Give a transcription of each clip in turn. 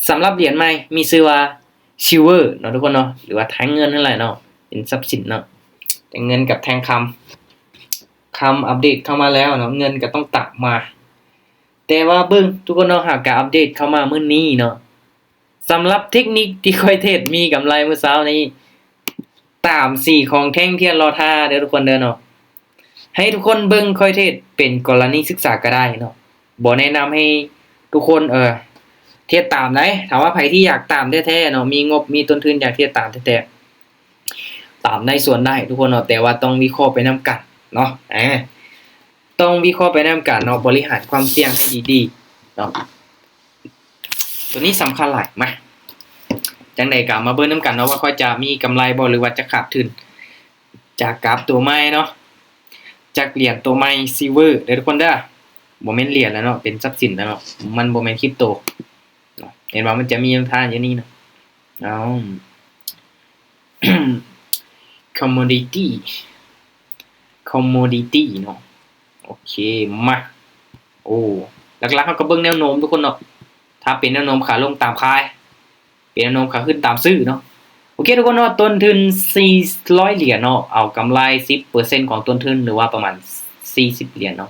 ສຳລັບຫຼຽນໃໝ່ມີຊື່ວ່າ Silver ເນາະທຸກຄົນເນາະ ຫຼືວ່າແທ່ງເງິນນັ້ນແຫຼະເນາະ ເປັນຊັບສິນເນາະ ແທ່ງເງິນກັບແທ່ງຄຳ ຄຳອັບເດດເຂົ້າມາແລ້ວເນາະ ເງິນກໍຕ້ອງຕາມມາ ແຕ່ວ່າເບິ່ງທຸກຄົນເນາະ ຫາກະອັບເດດເຂົ້າມາມື້ນີ້ເນາະ ສຳລັບເທັກນິກທີ່ຂ້ອຍເທຣດມີກຳໄລມື້ເຊົ້ານີ້ ຕາມສີຂອງແທ່ງທຽນລໍທ່າເດີທຸກຄົນເດີເນາະ ໃຫ້ທຸກຄົນເບິ່ງຂ້ອຍເທຣດເປັນກໍລະນີສຶກສາກໍໄດ້ເນາະ ບໍ່ແນະນຳໃຫ້ທຸກຄົນ ເອີ ເທຣດຕາມໃດ໋ ຖ້າວ່າໃຜທີ່ຢາກຕາມແທ້ໆເນາະ ມີງົບມີຕົ້ນທຶນຢາກເທຣດຕາມແທ້ໆ ຕາມໄດ້ສ່ວນໄດ້ທຸກຄົນເນາະ ແຕ່ວ່າຕ້ອງວິເຄາະໄປນຳກັນເນາະ ເອີ ຕ້ອງວິເຄາະໄປນຳກັນເນາະ ບໍລິຫານຄວາມສ່ຽງໃຫ້ດີໆເນາະ ຕົວນີ້ສຳຄັນຫຼາຍ ມາ ຈັ່ງໃດກໍມາເບິ່ງນຳກັນເນາະ ວ່າຂ້ອຍຈະມີກຳໄລບໍ່ ຫຼືວ່າຈະຂາດທຶນ ຈາກກາຟຕົວໃໝ່ເນາະ ຈາກຫຼຽນຕົວໃໝ່ Silver ເດີທຸກຄົນເດີ ບໍ່ແມ່ນຫຼຽນແລ້ວເນາະ ເປັນຊັບສິນແລ້ວເນາະ ມັນບໍ່ແມ່ນຄຣິບໂຕ ເຫັນບໍ່ ມັນຈະມີນຳທ່ານຢູ່ນີ້ເນາະ ເອົາ Commodity Commodity ເນາະ ໂອເຄ ມາ ໂອ້ ຫຼັກໆເຮົາກໍເບິ່ງແນວໂນ້ມທຸກຄົນເນາະ ຖ້າເປັນແນວໂນ້ມຂາລົງຕາມຂາຍ ເປັນແນວໂນ້ມຂາຂຶ້ນຕາມຊື້ເນາະ ໂອເຄທຸກຄົນເນາະ ຕົ້ນທຶນສີ່ຮ້ອຍຫຼຽນເນາະ ເອົາກຳໄລສິບເປີເຊັນຂອງຕົ້ນທຶນ ຫຼືວ່າປະມານສີ່ສິບຫຼຽນເນາະ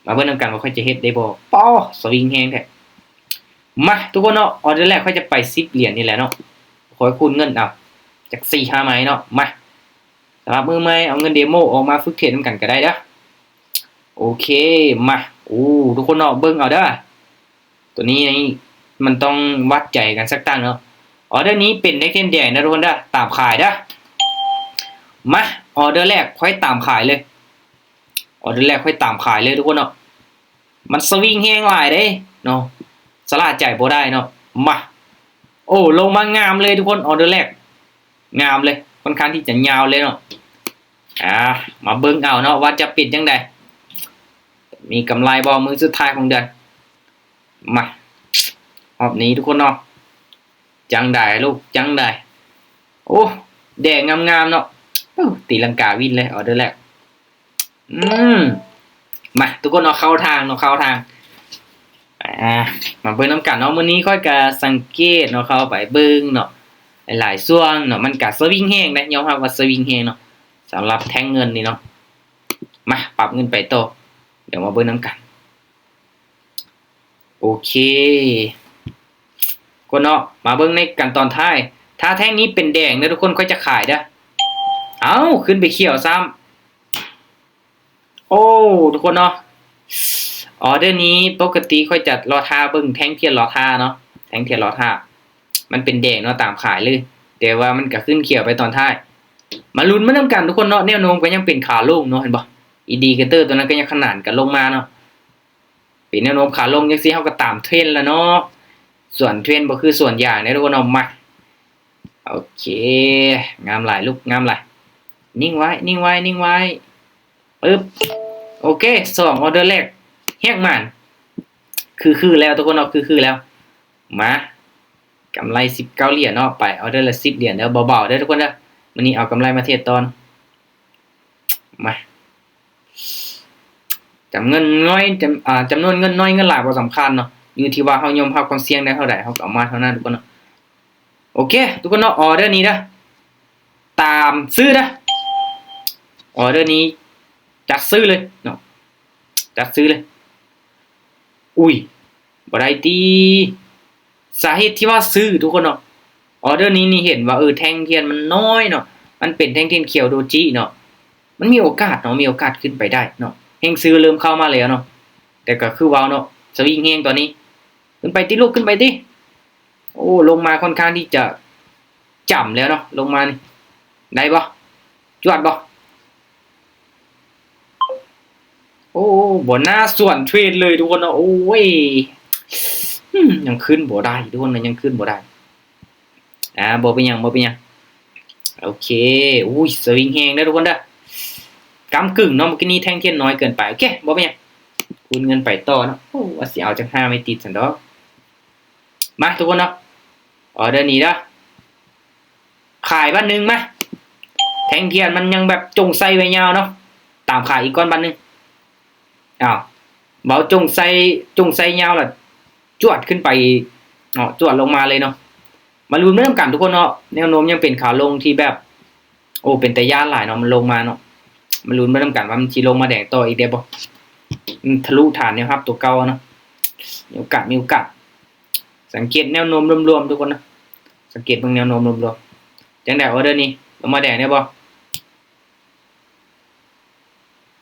ມາເບິ່ງນຳກັນວ່າຂ້ອຍຈະເຮັດໄດ້ບໍ່ ປາ ສະວິງແຮງແທ້ ມາ ທຸກຄົນເນາະ ອອເດີແລກຂ້ອຍຈະໄປສິບຫຼຽນນີ້ແຫຼະເນາະ ຂ້ອຍຄູນເງິນເອົາ ຈັກສີ່ຫ້າໄມ້ເນາະ ມາ ສຳລັບມືໃໝ່ ເອົາເງິນເດໂມອອກມາຝຶກເທຣດນຳກັນກໍໄດ້ເດີ ໂອເຄ ມາ ໂອ້ ທຸກຄົນເນາະ ເບິ່ງເອົາເດີ ຕົວນີ້ນີ້ມັນຕ້ອງວັດໃຈກັນສັກຕັ້ງເນາະ ອອເດີນີ້ເປັນແທ່ງທຽນແດງເດີທຸກຄົນເດີ ຕາມຂາຍເດີ ມາ ອອເດີແລກຂ້ອຍຕາມຂາຍເລີຍ ອອເດີແລກຂ້ອຍຕາມຂາຍເລີຍທຸກຄົນເນາະ ມັນສະວິງແຮງຫຼາຍເດ້ເນາະ ຊະລ່າໃຈບໍ່ໄດ້ເນາະ ມາ ໂອ້ ລົງມາງາມເລີຍທຸກຄົນ ອອເດີແລກ ງາມເລີຍ ຄ່ອນຂ້າງທີ່ຈະຍາວເລີຍເນາະ ອ່າ ມາເບິ່ງເອົາເນາະ ວ່າຈະເປັນຈັ່ງໃດ ມີກຳໄລບໍ່ ມື້ສຸດທ້າຍຂອງເດືອນ ມາ ຮອບນີ້ທຸກຄົນເນາະ ຈັ່ງໃດລູກ ຈັ່ງໃດ ໂອ້ ແດງງາມໆເນາະ ໂອ້ ຕີລັງກາວິນເລີຍ ອອເດີແລກ ອືມ ມາ ທຸກຄົນເນາະ ເຂົ້າທາງເນາະ ເຂົ້າທາງ ອ່າ ມາເບິ່ງນຳກັນເນາະ ມື້ນີ້ຂ້ອຍກະສັງເກດເນາະ ເຂົ້າໄປເບິ່ງເນາະ ຫຼາຍໆຊ່ວງເນາະ ມັນກະສະວິງແຮງເດ້ ຍອມຮັບວ່າສະວິງແຮງເນາະ ສຳລັບແທ່ງເງິນນີ້ເນາະ ມາ ປັບເງິນໄປຕໍ່ ດຽວມາເບິ່ງນຳກັນ ໂອເຄ ທຸກຄົນເນາະ ມາເບິ່ງໃນກັນຕອນທ້າຍ ຖ້າແທ່ງນີ້ເປັນແດງເດີທຸກຄົນ ຂ້ອຍຈະຂາຍເດີ ເອົ້າ ຂຶ້ນໄປຂຽວຊ້ຳ ໂອ້ ທຸກຄົນເນາະ ອອເດີນີ້ປົກກະຕິຂ້ອຍຈະລໍຖ້າເບິ່ງແທ່ງທຽນລໍຖ້າເນາະ ແທ່ງທຽນລໍຖ້າ ມັນເປັນແດງເນາະ ຕາມຂາຍເລີຍ ແຕ່ວ່າມັນກະຂຶ້ນຂຽວໄປຕອນທ້າຍ ມາລຸ້ນມານຳກັນທຸກຄົນເນາະ ແນວໂນ້ມກໍຍັງເປັນຂາລົງເນາະ ເຫັນບໍ່ ອິນດິເຄເຕີຕົວນັ້ນກໍຍັງຂະໜານກັນລົງມາເນາະ ເປັນແນວໂນ້ມຂາລົງຈັ່ງຊີ້ ເຮົາກໍຕາມເທຣນລະເນາະ ສວນເທຣນບໍ່ຄືສວນຢາງເດ້ທຸກຄົນເນາະ ມາ ໂອເຄ ງາມຫຼາຍລູກ ງາມຫຼາຍ ນິ່ງໄວ້ ນິ່ງໄວ້ ນິ່ງໄວ້ ປຶບ ໂອເຄ ສອງອອເດີແລກ ແຮກໝານ ຄືໆແລ້ວທຸກຄົນເນາະ ຄືໆແລ້ວ ມາ ກຳໄລສິບເກົ້າຫຼຽນເນາະ ໄປ ອອເດີລະສິບຫຼຽນເດີ ເບົາໆເດີທຸກຄົນເດີ ມື້ນີ້ເອົາກຳໄລມາເທຣດຕໍ່ ມາ ຈຳເງິນນ້ອຍ ຈຳ ອ່າ ຈຳນວນເງິນນ້ອຍເງິນຫຼາຍບໍ່ສຳຄັນເນາະ ຢູ່ທີ່ວ່າເຮົາຍອມຮັບຄວາມສ່ຽງໄດ້ເທົ່າໃດ ເຮົາກໍເອົາມາເທົ່ານັ້ນທຸກຄົນເນາະ ໂອເຄ ທຸກຄົນເນາະ ອອເດີນີ້ເດີ ຕາມຊື້ເດີ ອອເດີນີ້ຈັດຊື້ເລີຍເນາະ ຈັດຊື້ເລີຍ ອຸ້ຍ ບໍ່ໄດ້ຕິ ສາເຫດທີ່ວ່າຊື້ທຸກຄົນເນາະ ອອເດີນີ້ນີ້ເຫັນວ່າ ເອີ ແທ່ງທຽນມັນນ້ອຍເນາະ ມັນເປັນແທ່ງທຽນຂຽວໂດຈິເນາະ ມັນມີໂອກາດເນາະ ມີໂອກາດຂຶ້ນໄປໄດ້ເນາະ ແຮງຊື້ເລີ່ມເຂົ້າມາແລ້ວເນາະ ແຕ່ກໍຄືເວົ້າເນາະ ສະວິງແຮງຕອນນີ້ ຂຶ້ນໄປຕິລູກ ຂຶ້ນໄປຕິ ໂອ້ ລົງມາຄ່ອນຂ້າງທີ່ຈະຈ້ຳແລ້ວເນາະ ລົງມານີ້ ໄດ້ບໍ່ ຈວດບໍ່? ໂອ້ ບໍ່ໜ້າຊວນເທຣດເລີຍທຸກຄົນເນາະ ໂອ້ຍ ອືມ ຍັງຂຶ້ນບໍ່ໄດ້ທຸກຄົນເນາະ ຍັງຂຶ້ນບໍ່ໄດ້ ອ່າ ບໍ່ເປັນຫຍັງ ບໍ່ເປັນຫຍັງ ໂອເຄ ໂອ້ຍ ສະວິງແຮງເດີທຸກຄົນເດີ ກ້ຳກຶ່ງເນາະ ເມື່ອກີ້ນີ້ແທ່ງທຽນນ້ອຍເກີນໄປ ໂອເຄ ບໍ່ເປັນຫຍັງ ຄູນເງິນໄປຕໍ່ເນາະ ໂອ້ ວ່າຊິເອົາຈັກຫ້າໄມ້ຕິດຊັ້ນດອກ ມາທຸກຄົນເນາະ ອອເດີນີ້ເດີ ຂາຍບາດໜຶ່ງມາ ແທ່ງທຽນມັນຍັງແບບຈົ່ງໃສ່ໄວ້ຍາວເນາະ ຕາມຂາຍອີກກ່ອນບາດໜຶ່ງ ອ້າວ ເວົ້າຈົ່ງໃສ່ ຈົ່ງໃສ່ຍາວລະຈວດຂຶ້ນໄປ ເນາະ ຈວດລົງມາເລີຍເນາະ. ມາລຸ້ນໄປນຳກັນທຸກຄົນເນາະ, ແນວໂນ້ມຍັງເປັນຂາລົງທີ່ແບບ ໂອ້ ເປັນຕາຢ້ານຫຼາຍເນາະ ມັນລົງມາເນາະ. ມາລຸ້ນໄປນຳກັນວ່າມັນຊິລົງມາແດງຕໍ່ອີກໄດ້ບໍ່? ມັນທະລຸຖານແນວຮັບຕົວເກົ່າເນາະ. ມີໂອກາດ ມີໂອກາດ. ສັງເກດແນວໂນ້ມລວມໆ ທຸກຄົນນະ, ສັງເກດເບິ່ງແນວໂນ້ມລວມໆ. ຈັ່ງໃດ ອອເດີນີ້ ລົງມາແດງໄດ້ບໍ່?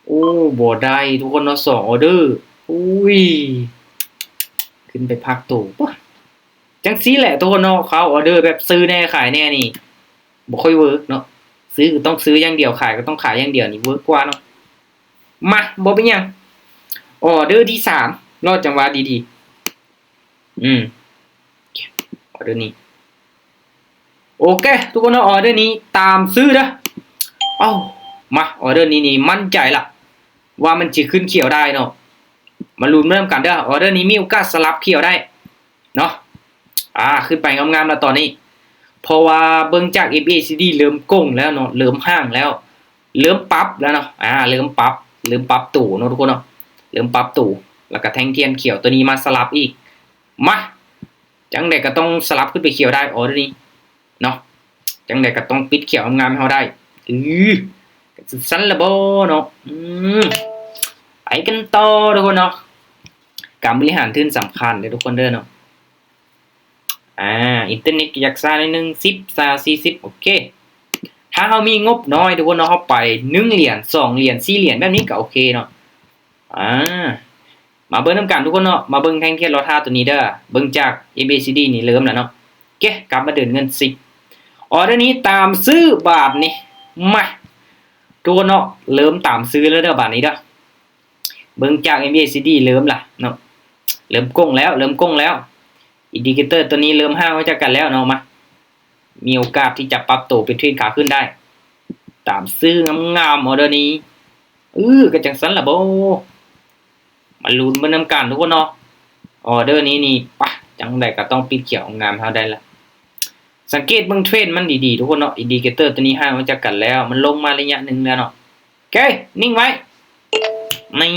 ໂອ້ ບໍ່ໄດ້ທຸກຄົນເນາະ ສອງອອເດີ. ອຸ້ຍ ຂຶ້ນໄປພັກໂຕ. ປະ ຈັ່ງຊີ້ແຫຼະທຸກຄົນເນາະ, ເຂົາເອົາອອເດີແບບຊື້ແດ່ຂາຍແດ່ນີ້ ບໍ່ຄ່ອຍເວີກເນາະ. ຊື້ກໍຕ້ອງຊື້ຢ່າງດຽວ, ຂາຍກໍຕ້ອງຂາຍຢ່າງດຽວ ນີ້ເວີກກວ່າເນາະ. ມາ ບໍ່ເປັນຫຍັງ, ອອເດີທີສາມ ລໍຈັງຫວະດີໆ. ອືມ ອອເດີນີ້ ໂອເຄ ທຸກຄົນເນາະ, ອອເດີນີ້ຕາມຊື້ເດີ. ເອົ້າ ມາ ອອເດີນີ້ນີ້ໝັ້ນໃຈລະວ່າມັນຊິຂຶ້ນຂຽວໄດ້ເນາະ. ມາລຸ້ນນຳກັນເດີ, ອອເດີນີ້ມີໂອກາດສະຫຼັບຂຽວໄດ້ເນາະ. ອາ ຂຶ້ນໄປງາມໆ ລະຕອນນີ້, ເພາະວ່າເບິ່ງຈາກ ເອັມ ເອ ຊີ ດີ ເລີ່ມກົງແລ້ວເນາະ, ເລີ່ມຫ່າງແລ້ວ, ເລີ່ມປັບແລ້ວເນາະ. ອາ ເລີ່ມປັບ ເລີ່ມປັບໂຕເນາະ ທຸກຄົນເນາະ, ເລີ່ມປັບໂຕ. ແລ້ວກໍແທ່ງທຽນຂຽວໂຕນີ້ມາສະຫຼັບອີກ. ມາ ຈັ່ງໃດກໍຕ້ອງສະຫຼັບຂຶ້ນໄປຂຽວໄດ້ ອອເດີນີ້ເນາະ. ຈັ່ງໃດກໍຕ້ອງປິດຂຽວງາມໃຫ້ເຮົາໄດ້. ອື ກໍຊັ້ນລະບໍເນາະ. ອືມ ໄປກັນຕໍ່ທຸກຄົນເນາະ. ການບໍລິຫານທຶນສຳຄັນເດີທຸກຄົນເດີເນາະ. ອາ ອິນເຕີເນັດກໍຢາກຊ້າໜ້ອຍໜຶ່ງ ສິບ ຊາວ ສີ່ສິບ ໂອເຄ. ຖ້າເຮົາມີງົບນ້ອຍທຸກຄົນເນາະ, ເຮົາໄປໜຶ່ງຫຼຽນ ສອງຫຼຽນ ສີ່ຫຼຽນ ແບບນີ້ກໍໂອເຄເນາະ. ອາ ມາເບິ່ງນຳກັນທຸກຄົນເນາະ, ມາເບິ່ງແທ່ງທຽນລໍຖ້າໂຕນີ້ເດີ. ເບິ່ງຈາກ ເອັມ ເອ ຊີ ດີ ນີ້ເລີ່ມແລ້ວເນາະ. ໂອເຄ ກັບມາເດີນເງິນສິບ ອອເດີນີ້ຕາມຊື້ບາດນີ້. ມາ ທຸກຄົນເນາະ, ເລີ່ມຕາມຊື້ແລ້ວເດີບາດນີ້ເດີ. ເບິ່ງຈາກ ເອັມ ເອ ຊີ ດີ ເລີ່ມລະເນາະ, ເລີ່ມກົງແລ້ວ ເລີ່ມກົງແລ້ວ. ອິນດິເຄເຕີໂຕນີ້ເລີ່ມຫ່າງອອກຈາກກັນແລ້ວເນາະ. ມາ ມີໂອກາດທີ່ຈະປັບໂຕເປັນເທຣນຂາຂຶ້ນໄດ້. ຕາມຊື້ງາມໆ ອອເດີນີ້. ອື ກໍຈັ່ງຊັ້ນລະບໍ. ມາລຸ້ນເບິ່ງນຳກັນທຸກຄົນເນາະ. ອອເດີນີ້ນີ້ ປະ ຈັ່ງໃດກໍຕ້ອງປິດຂຽວງາມເຮົາໄດ້ລະ. ສັງເກດເບິ່ງເທຣນມັນດີໆ ທຸກຄົນເນາະ. ອິນດິເຄເຕີໂຕນີ້ຫ່າງອອກຈາກກັນແລ້ວ, ມັນລົງມາໄລຍະໜຶ່ງແລ້ວເນາະ. ໂອເຄ ນິ່ງໄວ້. ນີ້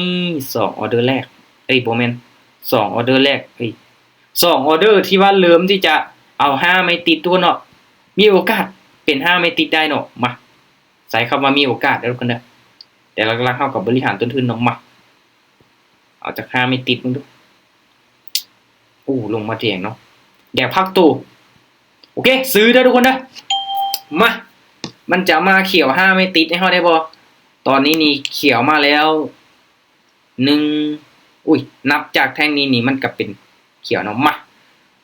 ສອງອອເດີແລກ ເອີຍ ບໍ່ແມ່ນ ສອງອອເດີແລກ ເອີຍ ສອງອອເດີທີ່ວ່າເລີ່ມທີ່ຈະເອົາຫ້າໄມ້ຕິດ ທຸກຄົນເນາະ. ມີໂອກາດເປັນຫ້າໄມ້ຕິດໄດ້ເນາະ. ມາ ໃຊ້ຄຳວ່າມີໂອກາດເດີທຸກຄົນເດີ. ແຕ່ຫຼັກໆ ເຮົາກໍບໍລິຫານຕົ້ນທຶນເນາະ. ມາ ເອົາຈັກຫ້າໄມ້ຕິດເບິ່ງດູ. ໂອ້ ລົງມາແດງເນາະ, ແດງພັກໂຕ. ໂອເຄ ຊື້ເດີທຸກຄົນເດີ. ມາ ມັນຈະມາຂຽວຫ້າໄມ້ຕິດໃຫ້ເຮົາໄດ້ບໍ່? ຕອນນີ້ນີ້ຂຽວມາແລ້ວ ໜຶ່ງ ອຸ້ຍ ນັບຈາກແທ່ງນີ້ນີ້ ມັນກໍເປັນຂຽວເນາະ. ມາ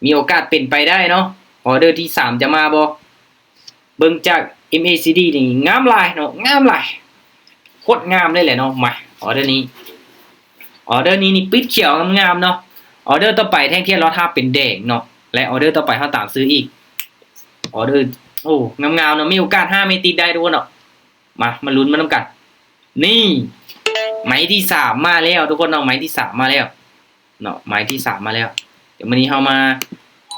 ມີໂອກາດເປັນໄປໄດ້ເນາະ. ອອເດີທີສາມຈະມາບໍ່? ເບິ່ງຈາກ ເອັມ ເອ ຊີ ດີ ນີ້ງາມຫຼາຍເນາະ, ງາມຫຼາຍ ໂຄດງາມເລີຍແຫຼະເນາະ. ມາ ອອເດີນີ້ ອອເດີນີ້ນີ້ປິດຂຽວງາມໆ ເນາະ. ອອເດີຕໍ່ໄປແທ່ງທຽນລໍຖ້າເປັນແດງເນາະ, ແລະ ອອເດີຕໍ່ໄປເຮົາຕາມຊື້ອີກ. ອອເດີ ໂອ້ ງາມໆ ເນາະ, ມີໂອກາດຫ້າໄມ້ຕິດໄດ້ທຸກຄົນເນາະ. ມາ ມາລຸ້ນມານຳກັນ. ນີ້ ໄມ້ທີສາມມາແລ້ວທຸກຄົນເນາະ, ໄມ້ທີສາມມາແລ້ວເນາະ, ໄມ້ທີສາມມາແລ້ວ. ດຽວມື້ນີ້ເຮົາມາ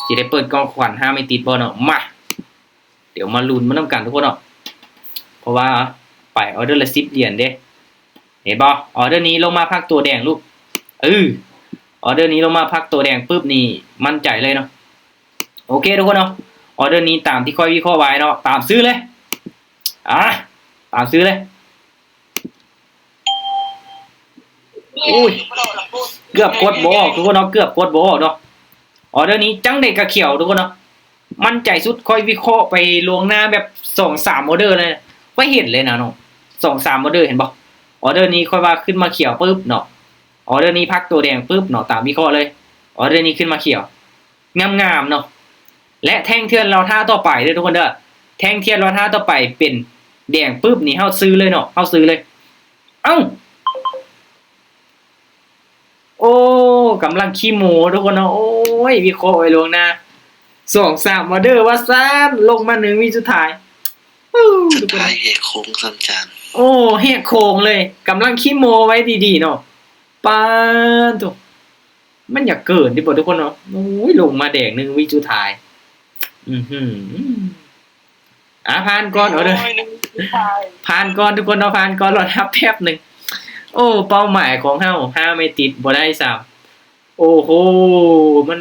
ຊິໄດ້ເປີດຂອງຂວັນຫ້າໄມ້ຕິດບໍ່ເນາະ. ມາ ດຽວມາລຸ້ນມານຳກັນທຸກຄົນເນາະ, ເພາະວ່າໄປອອເດີລະສິບຫຼຽນເດ້. ເຫັນບໍ່? ອອເດີນີ້ລົງມາພັກໂຕແດງລູກ. ເອີ ອອເດີນີ້ລົງມາພັກໂຕແດງປຶບນີ້ໝັ້ນໃຈເລີຍເນາະ. ໂອເຄທຸກຄົນເນາະ, ອອເດີນີ້ຕາມທີ່ຂ້ອຍວິເຄາະໄວ້ເນາະ, ຕາມຊື້ເລີຍ. ອາ ຕາມຊື້ເລີຍ. ໂອ້ຍ ເກືອບກົດບໍ່ອອກທຸກຄົນເນາະ, ເກືອບກົດບໍ່ອອກເນາະ. ອອເດີນີ້ຈັ່ງໃດກໍຂຽວທຸກຄົນເນາະ, ໝັ້ນໃຈສຸດ. ຂ້ອຍວິເຄາະໄປລ່ວງໜ້າແບບສອງສາມອອເດີເລີຍ, ຂ້ອຍເຫັນເລີຍນະເນາະ, ສອງສາມອອເດີ ເຫັນບໍ່? ອອເດີນີ້ຂ້ອຍວ່າຂຶ້ນມາຂຽວປຶບເນາະ, ອອເດີນີ້ພັກໂຕແດງປຶບເນາະ, ຕາມວິເຄາະເລີຍ. ອອເດີນີ້ຂຶ້ນມາຂຽວ ງາມໆ ເນາະ. ແລະ ແທ່ງທຽນລໍຖ້າຕໍ່ໄປເດີທຸກຄົນເດີ, ແທ່ງທຽນລໍຖ້າຕໍ່ໄປເປັນແດງປຶບນີ້ ເຮົາຊື້ເລີຍເນາະ, ເຮົາຊື້ເລີຍ. ເອົ້າ ໂອ້ ກຳລັງຂີ້ໂມ້ທຸກຄົນເນາະ. ໂອ້ຍ ວິເຄາະໄວ້ລ່ວງໜ້າ ສອງສາມອອເດີວ່າຊັ້ນ, ລົງມາໜຶ່ງວິສຸດທ້າຍ. ໂອ້ ທຸກຄົນ ທ້າຍແຫກໂຄ້ງຊ້ຳຈານ. ໂອ້ ແຫກໂຄ້ງເລີຍ, ກຳລັງຂີ້ໂມ້ໄວ້ດີໆ ເນາະ. ປາດໂທ້ ມັນຢາກເກີນຕິບໍ່ທຸກຄົນເນາະ. ໂອ້ຍ ລົງມາແດງໜຶ່ງວິສຸດທ້າຍ. ອືຫື ອ່າ ຜ່ານກ່ອນ ເອົາເດີ ໂອ້ຍ ໜຶ່ງວິສຸດທ້າຍ. ຜ່ານກ່ອນທຸກຄົນເນາະ, ຜ່ານກ່ອນ ລໍຮັບແປັບໜຶ່ງ. ໂອ້ ເປົ້າໝາຍຂອງເຮົາ ຫ້າໄມ້ຕິດບໍ່ໄດ້ຊ້ຳ. ໂອ້ໂຫ ມັນ